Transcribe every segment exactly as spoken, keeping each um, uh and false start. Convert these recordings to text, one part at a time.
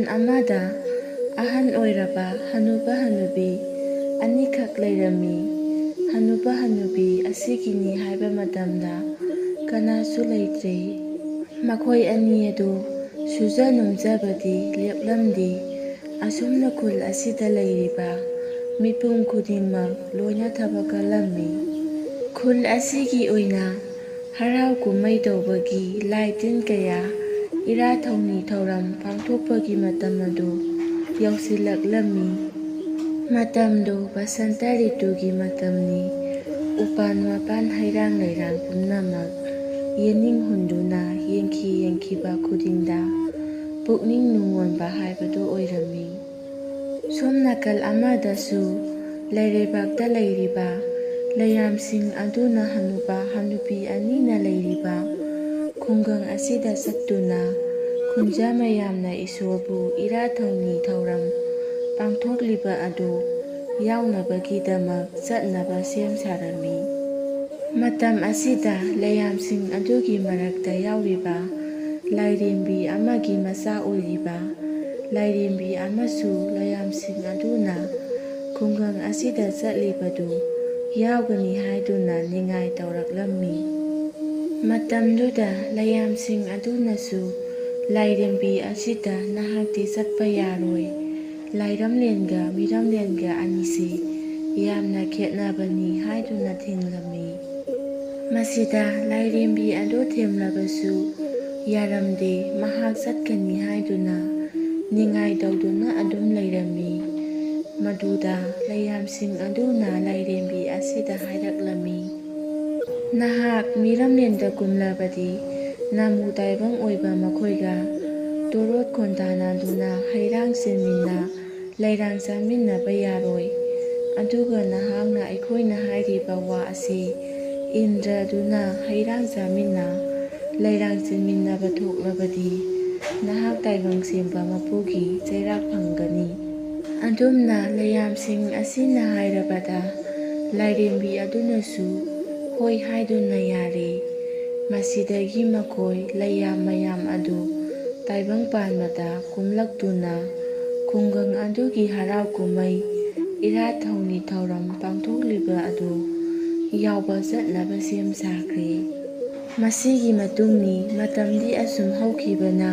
ꯑꯃꯗ ꯑꯍꯟ ꯑꯣꯏꯔꯕ ꯍꯅꯨꯕ ꯍꯅꯨꯕꯤ ꯑꯅꯤꯈꯛ ꯂꯩꯔꯝꯃꯤ꯫ ꯍꯅꯨꯕ ꯍꯅꯨꯕꯤ ꯑꯁꯤꯒꯤꯅꯤ ꯍꯥꯏꯕ ꯃꯇꯝꯗ ꯀꯅꯥꯁꯨ ꯂꯩꯇ꯭ꯔꯦ꯫ ꯃꯈꯣꯏ ꯑꯅꯤ ꯑꯗꯨ ꯁꯨꯖ ꯅꯣꯝꯖꯕꯗꯤ ꯂꯦꯞꯂꯝꯗꯦ꯫ ꯑꯁꯨꯝꯅ ꯈꯨꯜ ꯑꯁꯤꯗ ꯂꯩꯔꯤꯕ ꯃꯤꯄꯨꯝ ꯈꯨꯗꯤꯡꯃꯛ ꯂꯣꯏꯅ ꯊꯕꯛ ꯀꯜꯂꯝꯃꯤ꯫ ꯈꯨꯜ ꯑꯁꯤꯒꯤ ꯑꯣꯏꯅ ꯍꯔꯥꯎ ꯀꯨꯝꯍꯩ ꯇꯧꯕꯒꯤ ꯂꯥꯏ ꯇꯤꯟ ꯀꯌꯥ, ꯏꯔꯥꯠ ꯊꯧꯅꯤ ꯊꯧꯔꯝ ꯄꯥꯡꯊꯣꯛꯄꯒꯤ ꯃꯇꯝ ꯑꯗꯨ ꯌꯧꯁꯤꯜꯂꯛꯂꯝꯃꯤ꯫ ꯃꯇꯝꯗꯨ ꯕꯁꯟꯇ ꯔꯤꯇꯨꯒꯤ ꯃꯇꯝꯅꯤ꯫ ꯎꯄꯥꯟ ꯋꯥꯄꯥꯟ ꯍꯩꯔꯥꯡ ꯂꯩꯔꯥꯡ ꯄꯨꯝꯅꯃꯛ ꯌꯦꯅꯤꯡ ꯍꯨꯟꯗꯨꯅ ꯌꯦꯡꯈꯤ ꯌꯦꯡꯈꯤꯕ ꯈꯨꯗꯤꯡꯗ ꯄꯨꯛꯅꯤꯡ ꯅꯨꯡꯉꯣꯟꯕ ꯍꯥꯏꯕꯗꯨ ꯑꯣꯏꯔꯝꯃꯤ꯫ ꯁꯣꯝ ꯅꯥꯀꯜ ꯑꯃꯗꯁꯨ ꯂꯩꯔꯩꯕꯥꯛꯇ ꯂꯩꯔꯤꯕ ꯂꯩꯌꯥꯝꯁꯤꯡ ꯑꯗꯨꯅ ꯍꯅꯨꯕ ꯍꯅꯨꯕꯤ ꯑꯅꯤꯅ ꯂꯩꯔꯤꯕ ꯈꯨꯡꯒꯪ ꯑꯁꯤꯗ ꯆꯠꯇꯨꯅ ꯈꯨꯟꯖꯥ ꯃꯌꯥꯝꯅ ꯏꯁꯣꯔꯕꯨ ꯏꯔꯥꯠ ꯊꯧꯅꯤ ꯊꯧꯔꯝ ꯄꯥꯡꯊꯣꯛꯂꯤꯕ ꯑꯗꯨ ꯌꯥꯎꯅꯕꯒꯤꯗꯃꯛ ꯆꯠꯅꯕ ꯁꯦꯝ ꯁꯥꯔꯝꯃꯤ꯫ ꯃꯇꯝ ꯑꯁꯤꯗ ꯂꯩꯌꯥꯝꯁꯤꯡ ꯑꯗꯨꯒꯤ ꯃꯔꯛꯇ ꯌꯥꯎꯔꯤꯕ ꯂꯥꯏꯔꯦꯝꯕꯤ ꯑꯃꯒꯤ ꯃꯆꯥ ꯑꯣꯏꯔꯤꯕ ꯂꯥꯏꯔꯦꯝꯕꯤ ꯑꯃꯁꯨ ꯂꯩꯌꯥꯝꯁꯤꯡ ꯑꯗꯨꯅ ꯈꯨꯡꯒꯪ ꯑꯁꯤꯗ ꯆꯠꯂꯤꯕꯗꯨ ꯌꯥꯎꯒꯅꯤ ꯍꯥꯏꯗꯨꯅ ꯅꯤꯡꯉꯥꯏ ꯇꯧꯔꯛꯂꯝꯃꯤ꯫ ꯃꯇꯝꯗꯨꯗ ꯂꯩꯌꯥꯝꯁꯤꯡ ꯑꯗꯨꯅꯁꯨ ꯂꯥꯏꯔꯦꯝꯕꯤ ꯑꯁꯤꯗ ꯅꯍꯥꯛꯇꯤ ꯆꯠꯄ ꯌꯥꯔꯣꯏ, ꯂꯥꯏꯔꯝꯂꯦꯟꯒ ꯃꯤꯔꯝꯂꯦꯟꯒ ꯑꯅꯤꯁꯤ ꯌꯥꯝꯅ ꯈꯦꯠꯅꯕꯅꯤ ꯍꯥꯏꯗꯨꯅ ꯊꯤꯡꯂꯝꯃꯤ꯫ ꯃꯁꯤꯗ ꯂꯥꯏꯔꯦꯝꯕꯤ ꯑꯗꯨ ꯊꯦꯝꯂꯕꯁꯨ ꯌꯥꯔꯝꯗꯦ, ꯃꯍꯥꯛ ꯆꯠꯀꯅꯤ ꯍꯥꯏꯗꯨꯅ ꯅꯤꯡꯉꯥꯏ ꯇꯧꯗꯨꯅ ꯑꯗꯨꯝ ꯂꯩꯔꯝꯃꯤ꯫ ꯃꯗꯨꯗ ꯂꯩꯌꯥꯝꯁꯤꯡ ꯑꯗꯨꯅ ꯂꯥꯏꯔꯦꯝꯕꯤ ꯑꯁꯤꯗ ꯍꯥꯏꯔꯛꯂꯝꯃꯤ, ꯅꯍꯥꯛ ꯃꯤꯔꯝꯂꯦꯟꯗ ꯀꯨꯝꯂꯕꯗꯤ ꯅꯥꯃꯨ ꯇꯥꯏꯕꯪ ꯑꯣꯏꯕ ꯃꯈꯣꯏꯒ ꯇꯣꯔꯣꯠ ꯈꯣꯟꯗꯥꯅꯗꯨꯅ ꯍꯩꯔꯥꯡ ꯆꯦꯟꯃꯤꯟꯅ ꯂꯩꯔꯥꯡ ꯆꯥꯃꯤꯟꯅꯕ ꯌꯥꯔꯣꯏ꯫ ꯑꯗꯨꯒ ꯅꯍꯥꯛꯅ ꯑꯩꯈꯣꯏꯅ ꯍꯥꯏꯔꯤꯕ ꯋꯥ ꯑꯁꯤ ꯏꯟꯗ꯭ꯔꯗꯨꯅ ꯍꯩꯔꯥꯡ ꯆꯥꯃꯤꯟꯅ ꯂꯩꯔꯥꯡ ꯆꯦꯟꯃꯤꯟꯅꯕ ꯊꯣꯛꯂꯕꯗꯤ ꯅꯍꯥꯛ ꯇꯥꯏꯕꯪ ꯁꯦꯝꯕ ꯃꯄꯨꯒꯤ ꯆꯩꯔꯥꯛ ꯐꯪꯒꯅꯤ꯫ ꯑꯗꯨꯝꯅ ꯂꯩꯌꯥꯝꯁꯤꯡ ꯑꯁꯤꯅ ꯍꯥꯏꯔꯕꯗ ꯂꯥꯏꯔꯦꯝꯕꯤ ꯑꯗꯨꯅꯁꯨ ꯍꯣꯏ ꯍꯥꯏꯗꯨꯅ ꯌꯥꯔꯦ꯫ ꯃꯁꯤꯗꯒꯤ ꯃꯈꯣꯏ ꯂꯩꯌꯥꯝ ꯃꯌꯥꯝ ꯑꯗꯨ ꯇꯥꯏꯕꯪ ꯄꯥꯟꯕꯗ ꯀꯨꯝꯂꯛꯇꯨꯅ ꯈꯨꯡꯒꯪ ꯑꯗꯨꯒꯤ ꯍꯔꯥꯎ ꯀꯨꯝꯍꯩ ꯏꯔꯥꯠ ꯊꯧꯅꯤ ꯊꯧꯔꯝ ꯄꯥꯡꯊꯣꯛꯂꯤꯕ ꯑꯗꯨ ꯌꯥꯎꯕ ꯆꯠꯅꯕ ꯁꯦꯝ ꯁꯥꯈ꯭ꯔꯦ꯫ ꯃꯁꯤꯒꯤ ꯃꯇꯨꯡꯅꯤ ꯃꯇꯝꯗꯤ ꯑꯁꯨꯝ ꯍꯧꯈꯤꯕꯅ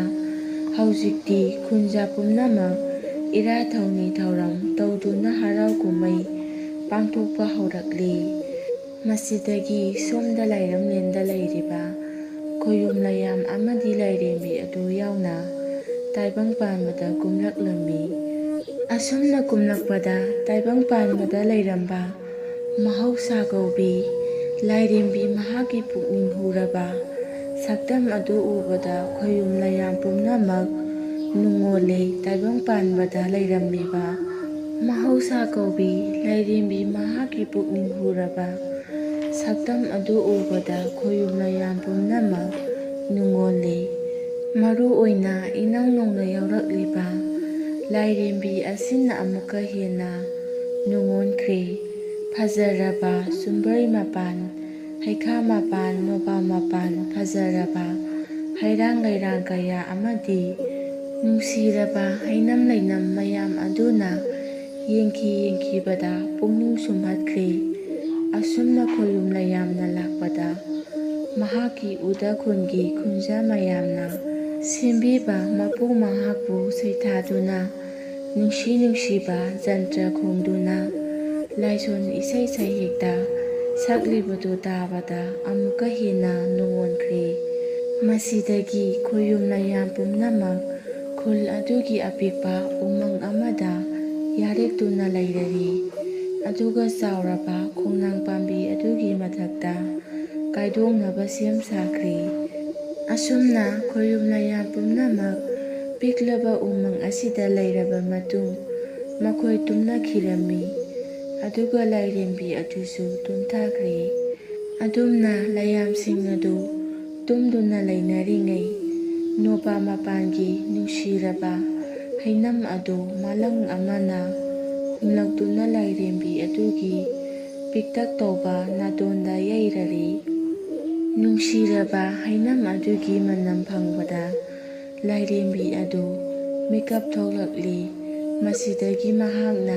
ꯍꯧꯖꯤꯛꯇꯤ ꯈꯨꯟꯖꯥ ꯄꯨꯝꯅꯃꯛ ꯏꯔꯥꯠ ꯊꯧꯅꯤ ꯊꯧꯔꯝ ꯇꯧꯗꯨꯅ ꯍꯔꯥꯎ ꯀꯨꯝꯍꯩ ꯄꯥꯡꯊꯣꯛꯄ ꯍꯧꯔꯛꯂꯤ꯫ ꯃꯁꯤꯗꯒꯤ ꯁꯣꯝꯗ ꯂꯥꯏꯔꯝꯂꯦꯟꯗ ꯂꯩꯔꯤꯕ ꯈꯣꯌꯨꯝ ꯂꯥꯏꯌꯥꯝ ꯑꯃꯗꯤ ꯂꯥꯏꯔꯦꯝꯕꯤ ꯑꯗꯨ ꯌꯥꯎꯅ ꯇꯥꯏꯕꯪ ꯄꯥꯟꯕꯗ ꯀꯨꯝꯂꯛꯂꯝꯃꯤ꯫ ꯑꯁꯨꯝꯅ ꯀꯨꯝꯂꯛꯄꯗ ꯇꯥꯏꯕꯪ ꯄꯥꯟꯕꯗ ꯂꯩꯔꯝꯕ ꯃꯍꯧꯁꯥ ꯀꯧꯕꯤ ꯂꯥꯏꯔꯦꯝꯕꯤ ꯃꯍꯥꯛꯀꯤ ꯄꯨꯛꯅꯤꯡ ꯍꯨꯔꯕ ꯁꯛꯇꯝ ꯑꯗꯨ ꯎꯕꯗ ꯈꯣꯌꯨꯝ ꯂꯥꯏꯌꯥꯝ ꯄꯨꯝꯅꯃꯛ ꯅꯨꯡꯉꯣꯜꯂꯦ꯫ ꯇꯥꯏꯕꯪ ꯄꯥꯟꯕꯗ ꯂꯩꯔꯝꯃꯤꯕ ꯃꯍꯧꯁꯥ ꯀꯧꯕꯤ ꯂꯥꯏꯔꯦꯝꯕꯤ ꯃꯍꯥꯛꯀꯤ ꯄꯨꯛꯅꯤꯡ ꯍꯨꯔꯕ ꯁꯛꯇꯝ ꯑꯗꯨ ꯎꯕꯗ ꯈꯣꯌꯨꯝ ꯂꯥꯏꯌꯥꯝ ꯄꯨꯝꯅꯃꯛ ꯅꯨꯡꯉꯣꯜꯂꯦ꯫ ꯃꯔꯨ ꯑꯣꯏꯅ ꯏꯅꯧ ꯅꯧꯅ ꯌꯥꯎꯔꯛꯂꯤꯕ ꯂꯥꯏꯔꯦꯝꯕꯤ ꯑꯁꯤꯅ ꯑꯃꯨꯛꯀ ꯍꯦꯟꯅ ꯅꯨꯡꯉꯣꯟꯈ꯭ꯔꯦ꯫ ꯐꯖꯔꯕ ꯆꯨꯝꯕ꯭ꯔꯩ ꯃꯄꯥꯟ, ꯍꯩꯈꯥ ꯃꯄꯥꯟ, ꯅꯣꯕꯥꯞ ꯃꯄꯥꯟ, ꯐꯖꯔꯕ ꯍꯩꯔꯥꯡ ꯂꯩꯔꯥꯡ ꯀꯌꯥ ꯑꯃꯗꯤ ꯅꯨꯡꯁꯤꯔꯕ ꯍꯩꯅꯝ ꯂꯩꯅꯝ ꯃꯌꯥꯝ ꯑꯗꯨꯅ ꯌꯦꯡꯈꯤ ꯌꯦꯡꯈꯤꯕꯗ ꯄꯨꯛꯅꯤꯡ ꯁꯨꯝꯍꯠꯈ꯭ꯔꯦ꯫ ꯑꯁꯨꯝꯅ ꯈꯣꯌꯨꯝ ꯂꯥꯏꯌꯥꯝꯅ ꯂꯥꯛꯄꯗ ꯃꯍꯥꯛꯀꯤ ꯎꯗ ꯈꯨꯟꯒꯤ ꯈꯨꯟꯖꯥ ꯃꯌꯥꯝꯅ ꯁꯦꯝꯕꯤꯕ ꯃꯄꯨ ꯃꯍꯥꯛꯄꯨ ꯁꯩꯊꯥꯗꯨꯅ ꯅꯨꯡꯁꯤ ꯅꯨꯡꯁꯤꯕ ꯖꯟꯇ꯭ꯔ ꯈꯣꯡꯗꯨꯅ ꯂꯥꯏꯁꯣꯟ ꯏꯁꯩ ꯁꯩꯍꯦꯛꯇ ꯁꯛꯂꯤꯕꯗꯨ ꯇꯥꯕꯗ ꯑꯃꯨꯛꯀ ꯍꯦꯟꯅ ꯅꯨꯡꯉꯣꯟꯈ꯭ꯔꯦ꯫ ꯃꯁꯤꯗꯒꯤ ꯈꯣꯌꯨꯝ ꯂꯥꯏꯌꯥꯝ ꯄꯨꯝꯅꯃꯛ ꯈꯨꯜ ꯑꯗꯨꯒꯤ ꯑꯄꯤꯛꯄ ꯎꯃꯪ ꯑꯃꯗ ꯌꯥꯔꯦꯛꯇꯨꯅ ꯂꯩꯔꯔꯤ꯫ ꯑꯗꯨꯒ ꯆꯥꯎꯔꯕ ꯈꯣꯡꯅꯥꯡ ꯄꯥꯝꯕꯤ ꯑꯗꯨꯒꯤ ꯃꯊꯛꯇ ꯀꯥꯏꯗꯣꯛꯅꯕ ꯁꯦꯝ ꯁꯥꯈ꯭ꯔꯦ꯫ ꯑꯁꯨꯝꯅ ꯈꯣꯌꯨꯝ ꯂꯥꯏꯌꯥꯝ ꯄꯨꯝꯅꯃꯛ ꯄꯤꯛꯂꯕ ꯎꯃꯪ ꯑꯁꯤꯗ ꯂꯩꯔꯕ ꯃꯇꯨꯡ ꯃꯈꯣꯏ ꯇꯨꯝꯅꯈꯤꯔꯝꯃꯤ꯫ ꯑꯗꯨꯒ ꯂꯥꯏꯔꯦꯝꯕꯤ ꯑꯗꯨꯁꯨ ꯇꯨꯝꯊꯈ꯭ꯔꯦ꯫ ꯑꯗꯨꯝꯅ ꯂꯥꯏꯌꯥꯝꯁꯤꯡ ꯑꯗꯨ ꯇꯨꯝꯗꯨꯅ ꯂꯩꯅꯔꯤꯉꯩ ꯅꯣꯕꯥꯞ ꯃꯄꯥꯟꯒꯤ ꯅꯨꯡꯁꯤꯔꯕ ꯍꯩꯅꯝ ꯑꯗꯨ ꯃꯥꯂꯪ ꯑꯃꯅ ꯍꯨꯝꯂꯛꯇꯨꯅ ꯂꯥꯏꯔꯦꯝꯕꯤ ꯑꯗꯨꯒꯤ ꯄꯤꯛꯇꯛ ꯇꯧꯕ ꯅꯥꯇꯣꯟꯗ ꯌꯩꯔꯔꯤ꯫ ꯅꯨꯡꯁꯤꯔꯕ ꯍꯩꯅꯝ ꯑꯗꯨꯒꯤ ꯃꯅꯝ ꯐꯪꯕꯗ ꯂꯥꯏꯔꯦꯝꯕꯤ ꯑꯗꯨ ꯃꯤꯀꯞ ꯊꯣꯛꯂꯛꯂꯤ꯫ ꯃꯁꯤꯗꯒꯤ ꯃꯍꯥꯛꯅ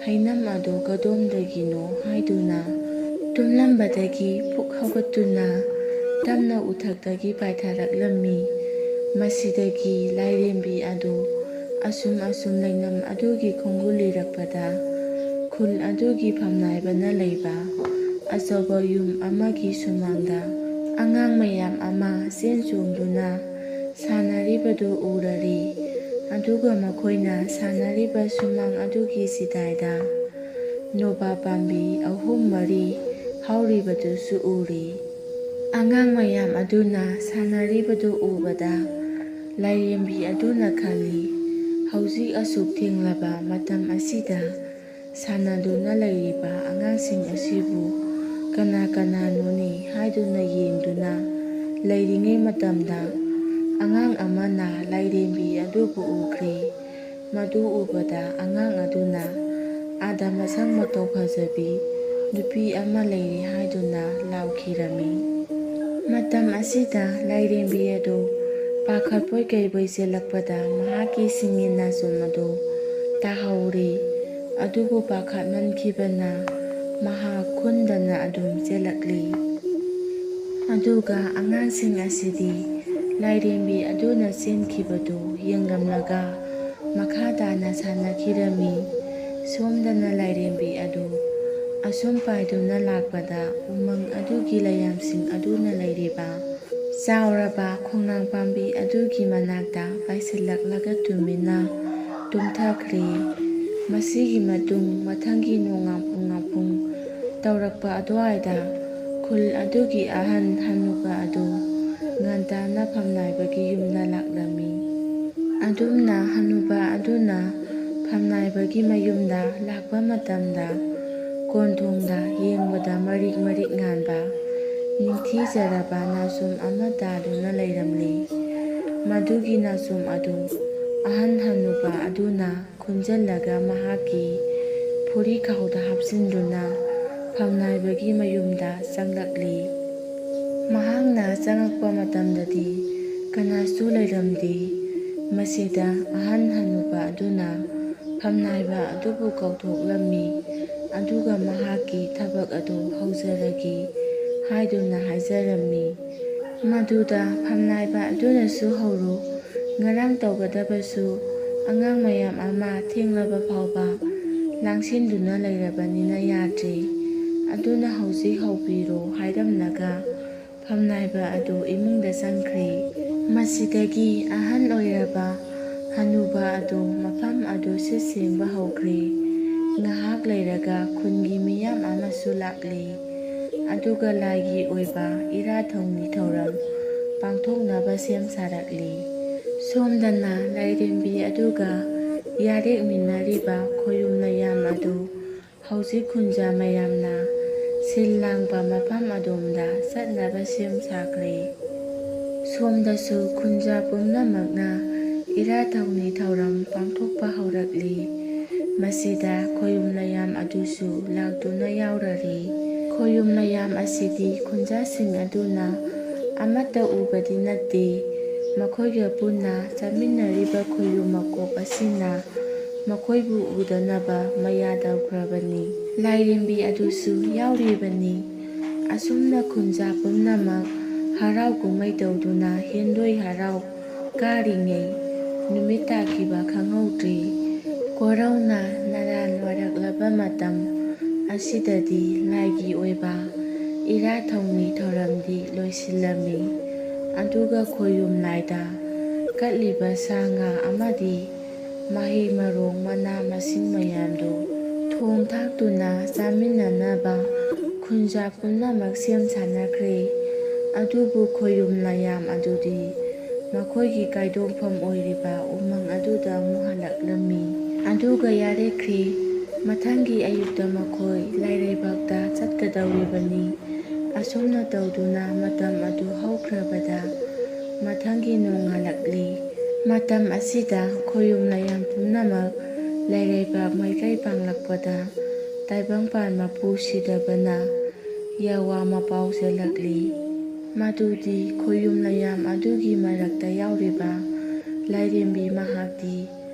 ꯍꯩꯅꯝ ꯑꯗꯨ ꯀꯗꯣꯝꯗꯒꯤꯅꯣ ꯍꯥꯏꯗꯨꯅ ꯇꯨꯝꯂꯝꯕꯗꯒꯤ ꯄꯨꯛ ꯍꯧꯒꯠꯇꯨꯅ ꯇꯞꯅ ꯎꯊꯛꯇꯒꯤ ꯄꯥꯏꯊꯔꯛꯂꯝꯃꯤ꯫ ꯃꯁꯤꯗꯒꯤ ꯂꯥꯏꯔꯦꯝꯕꯤ ꯑꯗꯨ ꯑꯁꯨꯝ ꯑꯁꯨꯝ ꯂꯩꯅꯝ ꯑꯗꯨꯒꯤ ꯈꯣꯡꯒꯨꯜ ꯂꯤꯔꯛꯄꯗ ꯈꯨꯜ ꯑꯗꯨꯒꯤ ꯐꯝꯅꯥꯏꯕꯅ ꯂꯩꯕ ꯑꯆꯧꯕ ꯌꯨꯝ ꯑꯃꯒꯤ ꯁꯨꯃꯥꯡꯗ ꯑꯉꯥꯡ ꯃꯌꯥꯝ ꯑꯃ ꯆꯦꯟ ꯆꯣꯡꯗꯨꯅ ꯁꯥꯟꯅꯔꯤꯕꯗꯨ ꯎꯔꯔꯤ꯫ ꯑꯗꯨꯒ ꯃꯈꯣꯏꯅ ꯁꯥꯟꯅꯔꯤꯕ ꯁꯨꯃꯥꯡ ꯑꯗꯨꯒꯤ ꯆꯤꯗꯥꯏꯗ ꯅꯣꯕꯥꯞ ꯄꯥꯝꯕꯤ ꯑꯍꯨꯝ ꯃꯔꯤ ꯍꯧꯔꯤꯕꯗꯨꯁꯨ ꯎꯔꯤ꯫ ꯑꯉꯥꯡ ꯃꯌꯥꯝ ꯑꯗꯨꯅ ꯁꯥꯟꯅꯔꯤꯕꯗꯨ ꯎꯕꯗ ꯂꯥꯏꯔꯦꯝꯕꯤ ꯑꯗꯨꯅ ꯈꯜꯂꯤ, "ꯍꯧꯖꯤꯛ ꯑꯁꯨꯛ ꯊꯦꯡꯂꯕ ꯃꯇꯝ ꯑꯁꯤꯗ ꯁꯥꯟꯅꯗꯨꯅ ꯂꯩꯔꯤꯕ ꯑꯉꯥꯡꯁꯤꯡ ꯑꯁꯤꯕꯨ ꯀꯅꯥ ꯀꯅꯥꯅꯣꯅꯦ?" ꯍꯥꯏꯗꯨꯅ ꯌꯦꯡꯗꯨꯅ ꯂꯩꯔꯤꯉꯩ ꯃꯇꯝꯗ ꯑꯉꯥꯡ ꯑꯃꯅ ꯂꯥꯏꯔꯦꯝꯕꯤ ꯑꯗꯨꯕꯨ ꯎꯈ꯭ꯔꯦ꯫ ꯃꯗꯨ ꯎꯕꯗ ꯑꯉꯥꯡ ꯑꯗꯨꯅ, "ꯑꯥꯗ ꯃꯁꯛ ꯃꯇꯧ ꯐꯖꯕꯤ ꯅꯨꯄꯤ ꯑꯃ ꯂꯩꯔꯦ" ꯍꯥꯏꯗꯨꯅ ꯂꯥꯎꯈꯤꯔꯝꯃꯤ꯫ ꯃꯇꯝ ꯑꯁꯤꯗ ꯂꯥꯏꯔꯦꯝꯕꯤ ꯑꯗꯨ ꯄꯥꯈꯠꯄꯣꯏ ꯀꯩꯕꯣꯏ ꯆꯦꯜꯂꯛꯄꯗ ꯃꯍꯥꯛꯀꯤ ꯁꯤꯡꯒꯤ ꯅꯥꯆꯣꯝ ꯑꯗꯨ ꯇꯥꯍꯧꯔꯤ꯫ ꯑꯗꯨꯕꯨ ꯄꯥꯈꯠꯃꯟꯈꯤꯕꯅ ꯃꯍꯥꯛ ꯈꯨꯟꯗꯅ ꯑꯗꯨꯝ ꯆꯦꯜꯂꯛꯂꯤ꯫ ꯑꯗꯨꯒ ꯑꯉꯥꯡꯁꯤꯡ ꯑꯁꯤꯗꯤ ꯂꯥꯏꯔꯦꯝꯕꯤ ꯑꯗꯨꯅ ꯆꯦꯟꯈꯤꯕꯗꯨ ꯌꯦꯡꯂꯝꯂꯒ ꯃꯈꯥ ꯇꯥꯅ ꯁꯥꯟꯅꯈꯤꯔꯝꯃꯤ꯫ ꯁꯣꯝꯗꯅ ꯂꯥꯏꯔꯦꯝꯕꯤ ꯑꯗꯨ ꯑꯁꯨꯝ ꯄꯥꯏꯗꯨꯅ ꯂꯥꯛꯄꯗ ꯎꯃꯪ ꯑꯗꯨꯒꯤ ꯂꯩꯌꯥꯝꯁꯤꯡ ꯑꯗꯨꯅ ꯂꯩꯔꯤꯕ ꯆꯥꯎꯔꯕ ꯈꯣꯡꯅꯥꯡ ꯄꯥꯝꯕꯤ ꯑꯗꯨꯒꯤ ꯃꯅꯥꯛꯇ ꯄꯥꯏꯁꯤꯜꯂꯛꯂꯒ ꯇꯨꯃꯤꯟꯅ ꯇꯨꯝꯊꯈ꯭ꯔꯦ꯫ ꯃꯁꯤꯒꯤ ꯃꯇꯨꯡ ꯃꯊꯪꯒꯤ ꯅꯣꯡꯉꯥꯟ ꯄꯨꯡꯉꯥꯟ ꯄꯨꯡ ꯇꯧꯔꯛꯄ ꯑꯗꯨꯋꯥꯏꯗ ꯈꯨꯜ ꯑꯗꯨꯒꯤ ꯑꯍꯟ ꯍꯅꯨꯕ ꯑꯗꯨ ꯉꯟꯇꯥꯅ ꯐꯝꯅꯥꯏꯕꯒꯤ ꯌꯨꯝꯗ ꯂꯥꯛꯂꯝꯃꯤ꯫ ꯑꯗꯨꯝꯅ ꯍꯅꯨꯕ ꯑꯗꯨꯅ ꯐꯝꯅꯥꯏꯕꯒꯤ ꯃꯌꯨꯝꯗ ꯂꯥꯛꯄ ꯃꯇꯝꯗ ꯀꯣꯟꯊꯣꯡꯗ ꯌꯦꯡꯕꯗ ꯃꯔꯤꯛ ꯃꯔꯤꯛ ꯉꯥꯟꯕ ꯅꯤꯡꯊꯤꯖꯔꯕ ꯅꯥꯆꯣꯝ ꯑꯃ ꯇꯥꯗꯨꯅ ꯂꯩꯔꯝꯂꯤ꯫ ꯃꯗꯨꯒꯤ ꯅꯥꯆꯣꯝ ꯑꯗꯨ ꯑꯍꯟ ꯍꯅꯨꯕ ꯑꯗꯨꯅ ꯈꯨꯟꯖꯜꯂꯒ ꯃꯍꯥꯛꯀꯤ ꯐꯨꯔꯤꯈꯥꯎꯗ ꯍꯥꯞꯆꯤꯟꯗꯨꯅ ꯐꯝꯅꯥꯏꯕꯒꯤ ꯃꯌꯨꯝꯗ ꯆꯪꯂꯛꯂꯤ꯫ ꯃꯍꯥꯛꯅ ꯆꯪꯂꯛꯄ ꯃꯇꯝꯗꯗꯤ ꯀꯅꯥꯁꯨ ꯂꯩꯔꯝꯗꯦ꯫ ꯃꯁꯤꯗ ꯑꯍꯟ ꯍꯅꯨꯕ ꯑꯗꯨꯅ ꯐꯝꯅꯥꯏꯕ ꯑꯗꯨꯕꯨ ꯀꯧꯊꯣꯛꯂꯝꯃꯤ, ꯑꯗꯨꯒ ꯃꯍꯥꯛꯀꯤ ꯊꯕꯛ ꯑꯗꯨ ꯍꯧꯖꯔꯒꯦ ꯍꯥꯏꯗꯨꯅ ꯍꯥꯏꯖꯔꯝꯃꯤ꯫ ꯃꯗꯨꯗ ꯐꯝꯅꯥꯏꯕ ꯑꯗꯨꯅꯁꯨ ꯍꯧꯔꯣ, ꯉꯔꯥꯡ ꯇꯧꯒꯗꯕꯁꯨ ꯑꯉꯥꯡ ꯃꯌꯥꯝ ꯑꯃ ꯊꯦꯡꯂꯕ ꯐꯥꯎꯕ ꯂꯥꯡꯁꯤꯟꯗꯨꯅ ꯂꯩꯔꯕꯅꯤꯅ ꯌꯥꯗ꯭ꯔꯦ, ꯑꯗꯨꯅ ꯍꯧꯖꯤꯛ ꯍꯧꯕꯤꯔꯣ ꯍꯥꯏꯔꯝꯂꯒ ꯐꯝꯅꯥꯏꯕ ꯑꯗꯨ ꯏꯃꯨꯡꯗ ꯆꯪꯈ꯭ꯔꯦ꯫ ꯃꯁꯤꯗꯒꯤ ꯑꯍꯟ ꯑꯣꯏꯔꯕ ꯍꯅꯨꯕ ꯑꯗꯨ ꯃꯐꯝ ꯑꯗꯨ ꯁꯤꯠ ꯁꯦꯡꯕ ꯍꯧꯈ꯭ꯔꯦ꯫ ꯉꯥꯏꯍꯥꯛ ꯂꯩꯔꯒ ꯈꯨꯟꯒꯤ ꯃꯤꯌꯥꯝ ꯑꯃꯁꯨ ꯂꯥꯛꯂꯦ, ꯑꯗꯨꯒ ꯂꯥꯏꯒꯤ ꯑꯣꯏꯕ ꯏꯔꯥꯠ ꯊꯧꯅꯤ ꯊꯧꯔꯝ ꯄꯥꯡꯊꯣꯛꯅꯕ ꯁꯦꯝ ꯁꯥꯔꯛꯂꯤ꯫ ꯁꯣꯝꯗꯅ ꯂꯥꯏꯔꯦꯝꯕꯤ ꯑꯗꯨꯒ ꯌꯥꯔꯦꯛꯃꯤꯟꯅꯔꯤꯕ ꯈꯣꯌꯨꯝ ꯃꯌꯥꯝ ꯑꯗꯨ ꯍꯧꯖꯤꯛ ꯈꯨꯟꯖꯥ ꯃꯌꯥꯝꯅ ꯁꯤꯜ ꯂꯥꯡꯕ ꯃꯐꯝ ꯑꯗꯣꯝꯗ ꯆꯠꯅꯕ ꯁꯦꯝ ꯁꯥꯈ꯭ꯔꯦ꯫ ꯁꯣꯝꯗꯁꯨ ꯈꯨꯟꯖꯥ ꯄꯨꯝꯅꯃꯛꯅ ꯏꯔꯥꯠ ꯊꯧꯅꯤ ꯊꯧꯔꯝ ꯄꯥꯡꯊꯣꯛꯄ ꯍꯧꯔꯛꯂꯤ꯫ ꯃꯁꯤꯗ ꯈꯣꯌꯨꯝ ꯃꯌꯥꯝ ꯑꯗꯨꯁꯨ ꯂꯥꯛꯇꯨꯅ ꯌꯥꯎꯔꯔꯤ꯫ ꯈꯣꯌꯨꯝ ꯃꯌꯥꯝ ꯑꯁꯤꯗꯤ ꯈꯨꯟꯖꯥꯁꯤꯡ ꯑꯗꯨꯅ ꯑꯃꯠꯇ ꯎꯕꯗꯤ ꯅꯠꯇꯦ꯫ ꯃꯈꯣꯏꯒ ꯄꯨꯟꯅ ꯆꯥꯃꯤꯟꯅꯔꯤꯕ ꯈꯣꯌꯨꯝ ꯃꯀꯣꯛ ꯑꯁꯤꯅ ꯃꯈꯣꯏꯕꯨ ꯎꯗꯅꯕ ꯃꯌꯥ ꯇꯧꯈ꯭ꯔꯕꯅꯤ꯫ ꯂꯥꯏꯔꯦꯝꯕꯤ ꯑꯗꯨꯁꯨ ꯌꯥꯎꯔꯤꯕꯅꯤ꯫ ꯑꯁꯨꯝꯅ ꯈꯨꯟꯖꯥ ꯄꯨꯝꯅꯃꯛ ꯍꯔꯥꯎ ꯀꯨꯝꯍꯩ ꯇꯧꯗꯨꯅ ꯍꯦꯟꯗꯣꯏ ꯍꯔꯥꯎ ꯀꯥꯔꯤꯉꯩ ꯅꯨꯃꯤꯠ ꯇꯥꯈꯤꯕ ꯈꯪꯍꯧꯗ꯭ꯔꯤ꯫ ꯀꯣꯔꯧꯅ ꯅꯔꯥꯟ ꯋꯥꯔꯛꯂꯕ ꯃꯇꯝ ꯑꯁꯤꯗꯗꯤ ꯂꯥꯏꯒꯤ ꯑꯣꯏꯕ ꯏꯔꯥꯠ ꯊꯧꯅꯤ ꯊꯧꯔꯝꯗꯤ ꯂꯣꯏꯁꯤꯜꯂꯝꯃꯤ꯫ ꯑꯗꯨꯒ ꯈꯣꯌꯨꯝ ꯂꯥꯏꯗ ꯀꯠꯂꯤꯕ ꯁꯥ ꯉꯥ ꯑꯃꯗꯤ ꯃꯍꯩ ꯃꯔꯣꯡ ꯃꯅꯥ ꯃꯁꯤꯡ ꯃꯌꯥꯝꯗꯨ ꯊꯣꯡ ꯊꯥꯛꯇꯨꯅ ꯆꯥꯃꯤꯟꯅꯅꯕ ꯈꯨꯟꯖꯥ ꯄꯨꯝꯅꯃꯛ ꯁꯦꯝ ꯁꯥꯅꯈ꯭ꯔꯦ꯫ ꯑꯗꯨꯕꯨ ꯈꯣꯌꯨꯝ ꯂꯥꯏꯌꯥꯝ ꯑꯗꯨꯗꯤ ꯃꯈꯣꯏꯒꯤ ꯀꯥꯏꯗꯣꯛꯐꯝ ꯑꯣꯏꯔꯤꯕ ꯎꯃꯪ ꯑꯗꯨꯗ ꯑꯃꯨꯛ ꯍꯜꯂꯛꯂꯝꯃꯤ꯫ ꯑꯗꯨꯒ ꯌꯥꯔꯦꯈ꯭ꯔꯦ, ꯃꯊꯪꯒꯤ ꯑꯌꯨꯛꯇ ꯃꯈꯣꯏ ꯂꯥꯏꯔꯩꯕꯥꯛꯇ ꯆꯠꯀꯗꯧꯔꯤꯕꯅꯤ꯫ ꯑꯁꯨꯝꯅ ꯇꯧꯗꯨꯅ ꯃꯇꯝ ꯑꯗꯨ ꯍꯧꯈ꯭ꯔꯕꯗ ꯃꯊꯪꯒꯤ ꯅꯣꯡꯉꯥꯜꯂꯛꯂꯤ꯫ ꯃꯇꯝ ꯑꯁꯤꯗ ꯈꯣꯌꯨꯝ ꯂꯥꯏꯌꯥꯝ ꯄꯨꯝꯅꯃꯛ ꯂꯥꯏꯔꯩꯕꯥꯛ ꯃꯥꯏꯀꯩ ꯄꯥꯡꯂꯛꯄꯗ ꯇꯥꯏꯕꯪꯄꯥꯟ ꯃꯄꯨ ꯁꯤꯗꯕꯅ ꯌꯥꯋꯥ ꯃꯄꯥꯎ ꯆꯦꯜꯂꯛꯂꯤ꯫ ꯃꯗꯨꯗꯤ ꯈꯣꯌꯨꯝ ꯂꯥꯏꯌꯥꯝ ꯑꯗꯨꯒꯤ ꯃꯔꯛꯇ ꯌꯥꯎꯔꯤꯕ ꯂꯥꯏꯔꯦꯝꯕꯤ ꯃꯍꯥꯛꯇꯤ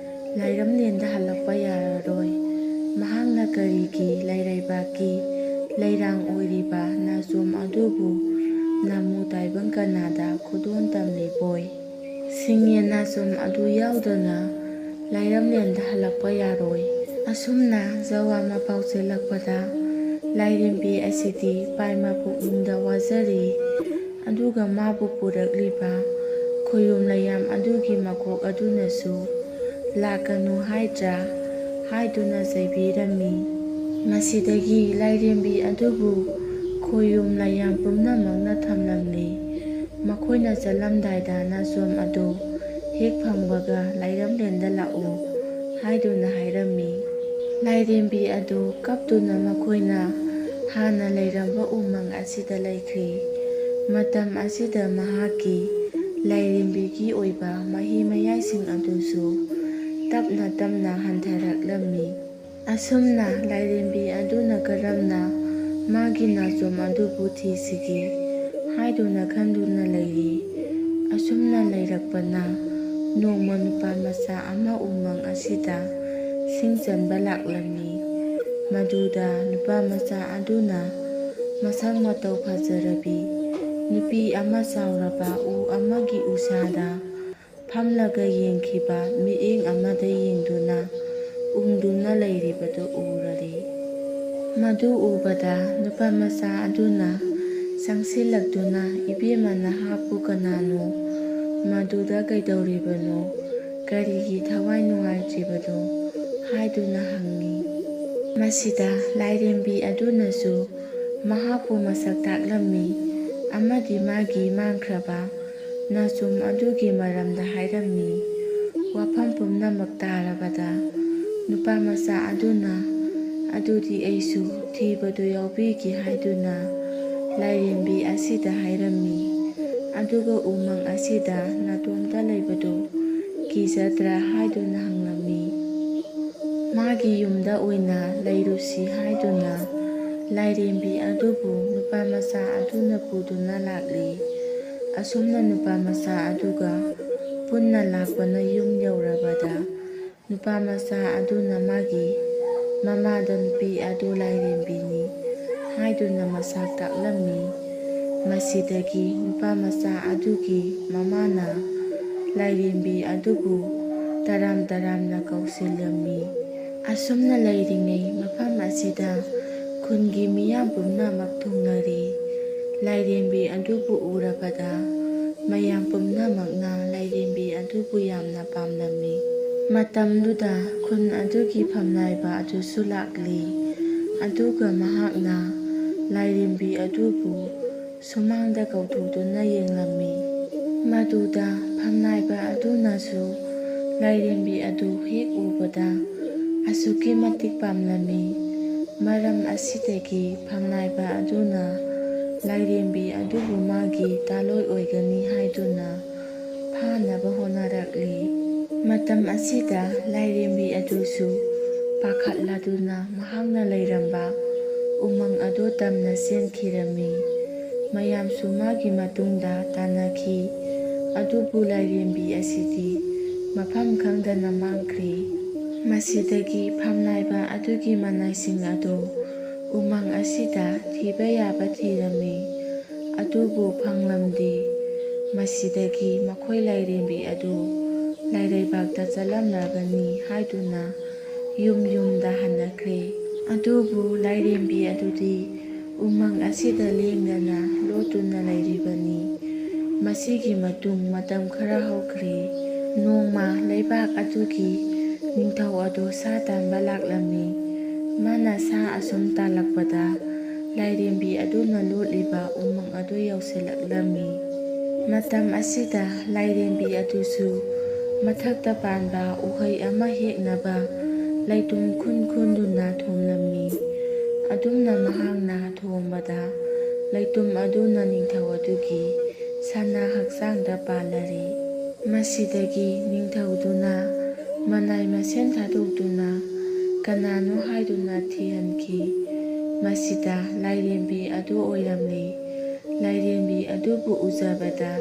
ꯂꯥꯏꯔꯝꯂꯦꯟꯗ ꯍꯜꯂꯛꯄ ꯌꯥꯔꯔꯣꯏ꯫ ꯃꯍꯥꯛꯅ ꯀꯔꯤꯒꯤ ꯂꯩꯔꯩꯕꯥꯛꯀꯤ ꯂꯩꯔꯥꯡ ꯑꯣꯏꯔꯤꯕ ꯅꯥꯆꯣꯝ ꯑꯗꯨꯕꯨ ꯅꯥꯃꯨ ꯇꯥꯏꯕꯪ ꯀꯅꯥꯗ ꯈꯨꯗꯣꯟ ꯇꯝꯂꯤꯕꯣꯏ? ꯁꯤꯡꯌꯦꯟ ꯅꯥꯆꯣꯝ ꯑꯗꯨ ꯌꯥꯎꯗꯅ ꯂꯥꯏꯔꯝꯂꯦꯟꯗ ꯍꯜꯂꯛꯄ ꯌꯥꯔꯣꯏ꯫ ꯑꯁꯨꯝꯅ ꯖꯋꯥ ꯃꯄꯥꯎ ꯆꯦꯜꯂꯛꯄꯗ ꯂꯥꯏꯔꯦꯝꯕꯤ ꯑꯁꯤꯗꯤ ꯄꯥꯏꯃ ꯄꯨꯛꯅꯤꯡꯗ ꯋꯥꯖꯔꯤ꯫ ꯑꯗꯨꯒ ꯃꯥꯕꯨ ꯄꯨꯔꯛꯂꯤꯕ ꯈꯣꯌꯨꯝ ꯂꯩꯌꯥꯝ ꯑꯗꯨꯒꯤ ꯃꯀꯣꯛ ꯑꯗꯨꯅꯁꯨ "ꯂꯥꯛꯀꯅꯨ ꯍꯥꯏꯗ꯭ꯔꯥ?" ꯍꯥꯏꯗꯨꯅ ꯆꯩꯕꯤꯔꯝꯃꯤ꯫ ꯃꯁꯤꯗꯒꯤ ꯂꯥꯏꯔꯦꯝꯕꯤ ꯑꯗꯨꯕꯨ ꯈꯣꯌꯨꯝ ꯂꯩꯌꯥꯝ ꯄꯨꯝꯅꯃꯛꯅ ꯊꯝꯂꯝꯂꯤ꯫ ꯃꯈꯣꯏꯅ ꯆꯠꯂꯝꯗꯥꯏꯗ ꯅꯥꯆꯣꯝ ꯑꯗꯨ ꯍꯦꯛ ꯐꯪꯕꯒ "ꯂꯥꯏꯔꯝꯂꯦꯟꯗ ꯂꯥꯛꯎ" ꯍꯥꯏꯗꯨꯅ ꯍꯥꯏꯔꯝꯃꯤ꯫ ꯂꯥꯏꯔꯦꯝꯕꯤ ꯑꯗꯨ ꯀꯞꯇꯨꯅ ꯃꯈꯣꯏꯅ ꯍꯥꯟꯅ ꯂꯩꯔꯝꯕ ꯎꯃꯪ ꯑꯁꯤꯗ ꯂꯩꯈ꯭ꯔꯤ꯫ ꯃꯇꯝ ꯑꯁꯤꯗ ꯃꯍꯥꯛꯀꯤ ꯂꯥꯏꯔꯦꯝꯕꯤꯒꯤ ꯑꯣꯏꯕ ꯃꯍꯤ ꯃꯌꯥꯏꯁꯤꯡ ꯑꯗꯨꯁꯨ ꯇꯞꯅ ꯇꯞꯅ ꯍꯟꯊꯔꯛꯂꯝꯃꯤ꯫ ꯑꯁꯨꯝꯅ ꯂꯥꯏꯔꯦꯝꯕꯤ ꯑꯗꯨꯅ ꯀꯔꯝꯅ ꯃꯥꯒꯤ ꯅꯥꯆꯣꯝ ꯑꯗꯨꯕꯨ ꯊꯤꯁꯤꯒꯦ ꯍꯥꯏꯗꯨꯅ ꯈꯟꯗꯨꯅ ꯂꯩꯔꯤ꯫ ꯑꯁꯨꯝꯅ ꯂꯩꯔꯛꯄꯅ ꯅꯣꯡꯃ ꯅꯨꯄꯥ ꯃꯆꯥ ꯑꯃ ꯎꯃꯪ ꯑꯁꯤꯗ ꯁꯤꯡ ꯆꯟꯕ ꯂꯥꯛꯂꯝꯃꯤ꯫ ꯃꯗꯨꯗ ꯅꯨꯄꯥ ꯃꯆꯥ ꯑꯗꯨꯅ ꯃꯁꯛ ꯃꯇꯧ ꯐꯖꯔꯕꯤ ꯅꯨꯄꯤ ꯑꯃ ꯆꯥꯎꯔꯕ ꯎ ꯑꯃꯒꯤ ꯎꯁꯥꯗ ꯐꯝꯂꯒ ꯌꯦꯡꯈꯤꯕ ꯃꯤꯠꯌꯦꯡ ꯑꯃꯗ ꯌꯦꯡꯗꯨꯅ ꯎꯪꯗꯨꯅ ꯂꯩꯔꯤꯕꯗꯨ ꯎꯔꯔꯤ꯫ ꯃꯗꯨ ꯎꯕꯗ ꯅꯨꯄꯥ ꯃꯆꯥ ꯑꯗꯨꯅ ꯆꯪꯁꯤꯜꯂꯛꯇꯨꯅ, "ꯏꯕꯦꯝꯃ, ꯅꯍꯥꯛꯄꯨ ꯀꯅꯥꯅꯣ? ꯃꯗꯨꯗ ꯀꯩꯗꯧꯔꯤꯕꯅꯣ? ꯀꯔꯤꯒꯤ ꯊꯋꯥꯏ ꯅꯨꯡꯉꯥꯏꯇ꯭ꯔꯤꯕꯅꯣ?" ꯍꯥꯏꯗꯨꯅ ꯍꯪꯉꯤ꯫ ꯃꯁꯤꯗ ꯂꯥꯏꯔꯦꯝꯕꯤ ꯑꯗꯨꯅꯁꯨ ꯃꯍꯥꯛꯄꯨ ꯃꯁꯛ ꯇꯥꯛꯂꯝꯃꯤ ꯑꯃꯗꯤ ꯃꯥꯒꯤ ꯃꯥꯡꯈ꯭ꯔꯕ ꯅꯥꯆꯣꯝ ꯑꯗꯨꯒꯤ ꯃꯔꯝꯗ ꯍꯥꯏꯔꯝꯃꯤ꯫ ꯋꯥꯐꯝ ꯄꯨꯝꯅꯃꯛ ꯇꯥꯔꯕꯗ ꯅꯨꯄꯥ ꯃꯆꯥ ꯑꯗꯨꯅ, "ꯑꯗꯨꯗꯤ ꯑꯩꯁꯨ ꯊꯤꯕꯗꯨ ꯌꯥꯎꯕꯤꯒꯦ" ꯍꯥꯏꯗꯨꯅ ꯂꯥꯏꯔꯦꯝꯕꯤ ꯑꯁꯤꯗ ꯍꯥꯏꯔꯝꯃꯤ꯫ ꯑꯗꯨꯒ ꯎꯃꯪ ꯑꯁꯤꯗ ꯅꯥꯇꯣꯝꯇ ꯂꯩꯕꯗꯨ ꯀꯤꯖꯗ꯭ꯔꯥ ꯍꯥꯏꯗꯨꯅ ꯍꯪꯂꯝꯃꯤ꯫ ꯃꯥꯒꯤ ꯌꯨꯝꯗ ꯑꯣꯏꯅ ꯂꯩꯔꯨꯁꯤ ꯍꯥꯏꯗꯨꯅ ꯂꯥꯏꯔꯦꯝꯕꯤ ꯑꯗꯨꯕꯨ ꯅꯨꯄꯥ ꯃꯆꯥ ꯑꯗꯨꯅ ꯄꯨꯗꯨꯅ ꯂꯥꯛꯂꯤ꯫ ꯑꯁꯨꯝꯅ ꯅꯨꯄꯥ ꯃꯆꯥ ꯑꯗꯨꯒ ꯄꯨꯟꯅ ꯂꯥꯛꯄꯅ ꯌꯨꯝ ꯌꯧꯔꯕꯗ, ꯅꯨꯄꯥ ꯃꯆꯥ ꯑꯗꯨꯅ ꯃꯥꯒꯤ ꯃꯃꯥꯗ ꯅꯨꯄꯤ ꯑꯗꯨ ꯂꯥꯏꯔꯦꯝꯕꯤꯅꯤ ꯍꯥꯏꯗꯨꯅ ꯃꯁꯛ ꯇꯥꯛꯂꯝꯃꯤ꯫ ꯃꯁꯤꯗꯒꯤ ꯅꯨꯄꯥ ꯃꯆꯥ ꯑꯗꯨꯒꯤ ꯃꯃꯥꯅ ꯂꯥꯏꯔꯦꯝꯕꯤ ꯑꯗꯨꯕꯨ ꯇꯔꯥꯝ ꯇꯔꯥꯝꯅ ꯀꯧꯁꯤꯜꯂꯝꯃꯤ꯫ ꯑꯁꯨꯝꯅ ꯂꯩꯔꯤꯉꯩ ꯃꯐꯝ ꯑꯁꯤꯗ ꯈꯨꯟꯒꯤ ꯃꯤꯌꯥꯝ ꯄꯨꯝꯅꯃꯛ ꯊꯨꯡꯂꯔꯤ꯫ ꯂꯥꯏꯔꯦꯝꯕꯤ ꯑꯗꯨꯕꯨ ꯎꯔꯕꯗ ꯃꯌꯥꯝ ꯄꯨꯝꯅꯃꯛꯅ ꯂꯥꯏꯔꯦꯝꯕꯤ ꯑꯗꯨꯕꯨ ꯌꯥꯝꯅ ꯄꯥꯝꯂꯝꯃꯤ꯫ ꯃꯇꯝꯗꯨꯗ ꯈꯨꯟ ꯑꯗꯨꯒꯤ ꯐꯝꯅꯥꯏꯕ ꯑꯗꯨꯁꯨ ꯂꯥꯛꯂꯤ꯫ ꯑꯗꯨꯒ ꯃꯍꯥꯛꯅ ꯂꯥꯏꯔꯦꯝꯕꯤ ꯑꯗꯨꯕꯨ ꯁꯨꯃꯥꯡꯗ ꯀꯧꯊꯣꯛꯇꯨꯅ ꯌꯦꯡꯂꯝꯃꯤ꯫ ꯃꯗꯨꯗ ꯐꯝꯅꯥꯏꯕ ꯑꯗꯨꯅꯁꯨ ꯂꯥꯏꯔꯦꯝꯕꯤ ꯑꯗꯨ ꯍꯦꯛ ꯎꯕꯗ ꯑꯁꯨꯛꯀꯤ ꯃꯇꯤꯛ ꯄꯥꯝꯂꯝꯃꯤ꯫ ꯃꯔꯝ ꯑꯁꯤꯗꯒꯤ ꯐꯝꯅꯥꯏꯕ ꯑꯗꯨꯅ ꯂꯥꯏꯔꯦꯝꯕꯤ ꯑꯗꯨꯕꯨ ꯃꯥꯒꯤ ꯇꯥꯂꯣꯏ ꯑꯣꯏꯒꯅꯤ ꯍꯥꯏꯗꯨꯅ ꯐꯥꯅꯕ ꯍꯣꯠꯅꯔꯛꯂꯤ꯫ ꯃꯇꯝ ꯑꯁꯤꯗ ꯂꯥꯏꯔꯦꯝꯕꯤ ꯑꯗꯨꯁꯨ ꯄꯥꯈꯠꯂꯗꯨꯅ ꯃꯍꯥꯛꯅ ꯂꯩꯔꯝꯕ ꯎꯃꯪ ꯑꯗꯨ ꯇꯝꯅ ꯆꯦꯟꯈꯤꯔꯝꯃꯤ꯫ ꯃꯌꯥꯝꯁꯨ ꯃꯥꯒꯤ ꯃꯇꯨꯡꯗ ꯇꯥꯟꯅꯈꯤ꯫ ꯑꯗꯨꯕꯨ ꯂꯥꯏꯔꯦꯝꯕꯤ ꯑꯁꯤꯗꯤ ꯃꯐꯝ ꯈꯪꯗꯅ ꯃꯥꯡꯈ꯭ꯔꯤ꯫ ꯃꯁꯤꯗꯒꯤ ꯐꯝꯅꯥꯏꯕ ꯑꯗꯨꯒꯤ ꯃꯅꯥꯏꯁꯤꯡ ꯑꯗꯨ ꯎꯃꯪ ꯑꯁꯤꯗ ꯊꯤꯕ ꯌꯥꯕ ꯊꯤꯔꯝꯃꯤ꯫ ꯑꯗꯨꯕꯨ ꯐꯪꯂꯝꯗꯦ꯫ ꯃꯁꯤꯗꯒꯤ ꯃꯈꯣꯏ ꯂꯥꯏꯔꯦꯝꯕꯤ ꯑꯗꯨ ꯂꯥꯏꯔꯩꯕꯥꯛꯇ ꯆꯠꯂꯝꯂꯒꯅꯤ ꯍꯥꯏꯗꯨꯅ ꯌꯨꯝ ꯌꯨꯝꯗ ꯍꯟꯅꯈ꯭ꯔꯦ꯫ ꯑꯗꯨꯕꯨ ꯂꯥꯏꯔꯦꯝꯕꯤ ꯑꯗꯨꯗꯤ ꯎꯃꯪ ꯑꯁꯤꯗ ꯂꯦꯡꯗꯅ ꯂꯣꯠꯇꯨꯅ ꯂꯩꯔꯤꯕꯅꯤ꯫ ꯃꯁꯤꯒꯤ ꯃꯇꯨꯡ ꯃꯇꯝ ꯈꯔ ꯍꯧꯈ꯭ꯔꯦ꯫ ꯅꯣꯡꯃ ꯂꯩꯕꯥꯛ ꯑꯗꯨꯒꯤ ꯅꯤꯡꯊꯧ ꯑꯗꯨ ꯁꯥ ꯇꯥꯟꯕ ꯂꯥꯛꯂꯝꯃꯤ꯫ ꯃꯥꯅ ꯁꯥ ꯑꯁꯨꯝ ꯇꯥꯜꯂꯛꯄꯗ ꯂꯥꯏꯔꯦꯝꯕꯤ ꯑꯗꯨꯅ ꯂꯣꯠꯂꯤꯕ ꯎꯃꯪ ꯑꯗꯨ ꯌꯧꯁꯤꯜꯂꯛꯂꯝꯃꯤ꯫ ꯃꯇꯝ ꯑꯁꯤꯗ ꯂꯥꯏꯔꯦꯝꯕꯤ ꯑꯗꯨꯁꯨ ꯃꯊꯛꯇ ꯄꯥꯟꯕ ꯎꯍꯩ ꯑꯃ ꯍꯦꯛꯅꯕ ꯂꯩꯇꯨꯝ ꯈꯨꯟ ꯈꯨꯟꯗꯨꯅ ꯊꯣꯝꯂꯝꯃꯤ꯫ ꯑꯗꯨꯝꯅ ꯃꯍꯥꯛꯅ ꯊꯣꯝꯕꯗ ꯂꯩꯇꯨꯝ ꯑꯗꯨꯅ ꯅꯤꯡꯊꯧ ꯑꯗꯨꯒꯤ ꯁꯅꯥ ꯍꯛꯆꯥꯡꯗ ꯄꯥꯜꯂꯔꯦ꯫ ꯃꯁꯤꯗꯒꯤ ꯅꯤꯡꯊꯧꯗꯨꯅ ꯃꯅꯥꯏ ꯃꯁꯦꯟ ꯊꯥꯗꯣꯛꯇꯨꯅ ꯀꯅꯥꯅꯣ ꯍꯥꯏꯗꯨꯅ ꯊꯤꯍꯟꯈꯤ꯫ ꯃꯁꯤꯗ ꯂꯥꯏꯔꯦꯝꯕꯤ ꯑꯗꯨ ꯑꯣꯏꯔꯝꯂꯦ꯫ ꯂꯥꯏꯔꯦꯝꯕꯤ ꯑꯗꯨꯕꯨ ꯎꯖꯕꯗ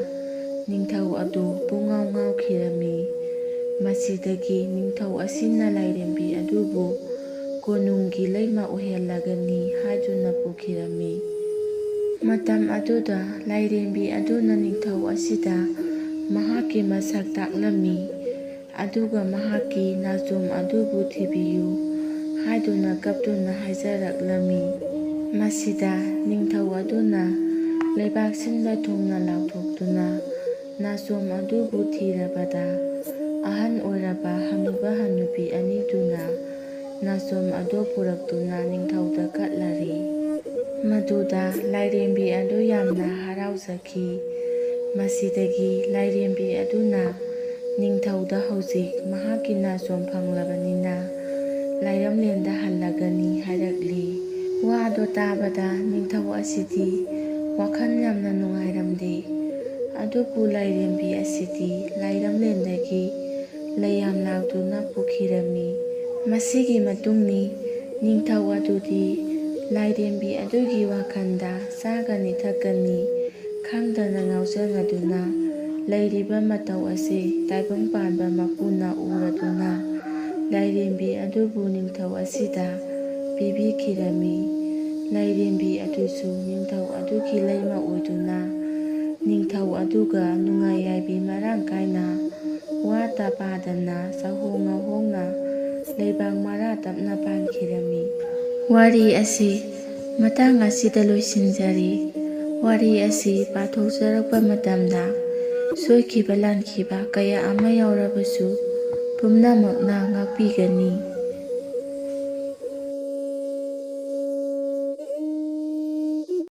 ꯅꯤꯡꯊꯧ ꯑꯗꯨ ꯄꯨꯡꯉꯥꯎ ꯉꯥꯎꯈꯤꯔꯝꯃꯤ꯫ ꯃꯁꯤꯗꯒꯤ ꯅꯤꯡꯊꯧ ꯑꯁꯤꯅ ꯂꯥꯏꯔꯦꯝꯕꯤ ꯑꯗꯨꯕꯨ ꯀꯣꯅꯨꯡꯒꯤ ꯂꯩꯃ ꯑꯣꯏꯍꯜꯂꯒꯅꯤ ꯍꯥꯏꯗꯨꯅ ꯄꯨꯈꯤꯔꯝꯃꯤ꯫ ꯃꯇꯝ ꯑꯗꯨꯗ ꯂꯥꯏꯔꯦꯝꯕꯤ ꯑꯗꯨꯅ ꯅꯤꯡꯊꯧ ꯑꯁꯤꯗ ꯃꯍꯥꯛꯀꯤ ꯃꯁꯛ ꯇꯥꯛꯂꯝꯃꯤ꯫ ꯑꯗꯨꯒ ꯃꯍꯥꯛꯀꯤ ꯅꯥꯆꯣꯝ ꯑꯗꯨꯕꯨ ꯊꯤꯕꯤꯌꯨ ꯍꯥꯏꯗꯨꯅ ꯀꯞꯇꯨꯅ ꯍꯥꯏꯖꯔꯛꯂꯝꯃꯤ꯫ ꯃꯁꯤꯗ ꯅꯤꯡꯊꯧ ꯑꯗꯨꯅ ꯂꯩꯕꯥꯛ ꯁꯤꯟꯕ ꯊꯨꯡꯅ ꯂꯥꯎꯊꯣꯛꯇꯨꯅ ꯅꯥꯆꯣꯝ ꯑꯗꯨꯕꯨ ꯊꯤꯔꯕꯗ ꯑꯍꯟ ꯑꯣꯏꯔꯕ ꯍꯅꯨꯕ ꯍꯅꯨꯕꯤ ꯑꯅꯤꯗꯨꯅ ꯅꯥꯆꯣꯝ ꯑꯗꯨ ꯄꯨꯔꯛꯇꯨꯅ ꯅꯤꯡꯊꯧꯗ ꯀꯠꯂꯔꯤ꯫ ꯃꯗꯨꯗ ꯂꯥꯏꯔꯦꯝꯕꯤ ꯑꯗꯨ ꯌꯥꯝꯅ ꯍꯔꯥꯎꯖꯈꯤ꯫ ꯃꯁꯤꯗꯒꯤ ꯂꯥꯏꯔꯦꯝꯕꯤ ꯑꯗꯨꯅ ꯅꯤꯡꯊꯧꯗ ꯍꯧꯖꯤꯛ ꯃꯍꯥꯛꯀꯤ ꯅꯥꯆꯣꯝ ꯐꯪꯂꯕꯅꯤꯅ ꯂꯥꯏꯔꯝꯂꯦꯟꯗ ꯍꯜꯂꯒꯅꯤ ꯍꯥꯏꯔꯛꯂꯤ꯫ ꯋꯥꯗꯣ ꯇꯥꯕꯗ ꯅꯤꯡꯊꯧ ꯑꯁꯤꯗꯤ ꯋꯥꯈꯜ ꯌꯥꯝꯅ ꯅꯨꯡꯉꯥꯏꯔꯝꯗꯦ꯫ ꯑꯗꯨꯕꯨ ꯂꯥꯏꯔꯦꯝꯕꯤ ꯑꯁꯤꯗꯤ ꯂꯥꯏꯔꯝꯂꯦꯟꯗꯒꯤ ꯂꯩꯌꯥꯝ ꯂꯥꯛꯇꯨꯅ ꯄꯨꯈꯤꯔꯝꯃꯤ꯫ ꯃꯁꯤꯒꯤ ꯃꯇꯨꯡꯅꯤ ꯅꯤꯡꯊꯧ ꯑꯗꯨꯗꯤ ꯂꯥꯏꯔꯦꯝꯕꯤ ꯑꯗꯨꯒꯤ ꯋꯥꯈꯜꯗ ꯆꯥꯒꯅꯤ ꯊꯛꯀꯅꯤ ꯈꯪꯗꯅ ꯉꯥꯎꯖꯅꯗꯨꯅ ꯂꯩꯔꯤꯕ ꯃꯇꯧ ꯑꯁꯤ ꯇꯥꯏꯕꯪ ꯄꯥꯟꯕ ꯃꯄꯨꯅ ꯎꯔꯗꯨꯅ ꯂꯥꯏꯔꯦꯝꯕꯤ ꯑꯗꯨꯕꯨ ꯅꯤꯡꯊꯧ ꯑꯁꯤꯗ ꯄꯤꯕꯤꯈꯤꯔꯝꯃꯤ꯫ ꯂꯥꯏꯔꯦꯝꯕꯤ ꯑꯗꯨꯁꯨ ꯅꯤꯡꯊꯧ ꯑꯗꯨꯒꯤ ꯂꯩꯃ ꯑꯣꯏꯗꯨꯅ ꯅꯤꯡꯊꯧ ꯑꯗꯨꯒ ꯅꯨꯡꯉꯥꯏ ꯌꯥꯏꯕꯤ ꯃꯔꯥꯡ ꯀꯥꯏꯅ ꯋꯥꯇ ꯄꯥꯗꯅ ꯆꯥꯍꯣꯡ ꯉꯥꯍꯣꯡꯅ ꯂꯩꯕꯥꯛ ꯃꯔꯥ ꯇꯞꯅ ꯄꯥꯟꯈꯤꯔꯝꯃꯤ꯫ ꯋꯥꯔꯤ ꯑꯁꯤ ꯃꯇꯥꯡ ꯑꯁꯤꯗ ꯂꯣꯏꯁꯤꯟꯖꯔꯤ꯫ ꯋꯥꯔꯤ ꯑꯁꯤ ꯄꯥꯊꯣꯛꯆꯔꯛꯄ ꯃꯇꯝꯗ ꯁꯣꯏꯈꯤꯕ ꯂꯥꯟꯈꯤꯕ ꯀꯌꯥ ꯑꯃ ꯌꯥꯎꯔꯕꯁꯨ ꯄꯨꯝꯅꯃꯛꯅ ꯉꯥꯛꯄꯤꯒꯅꯤ꯫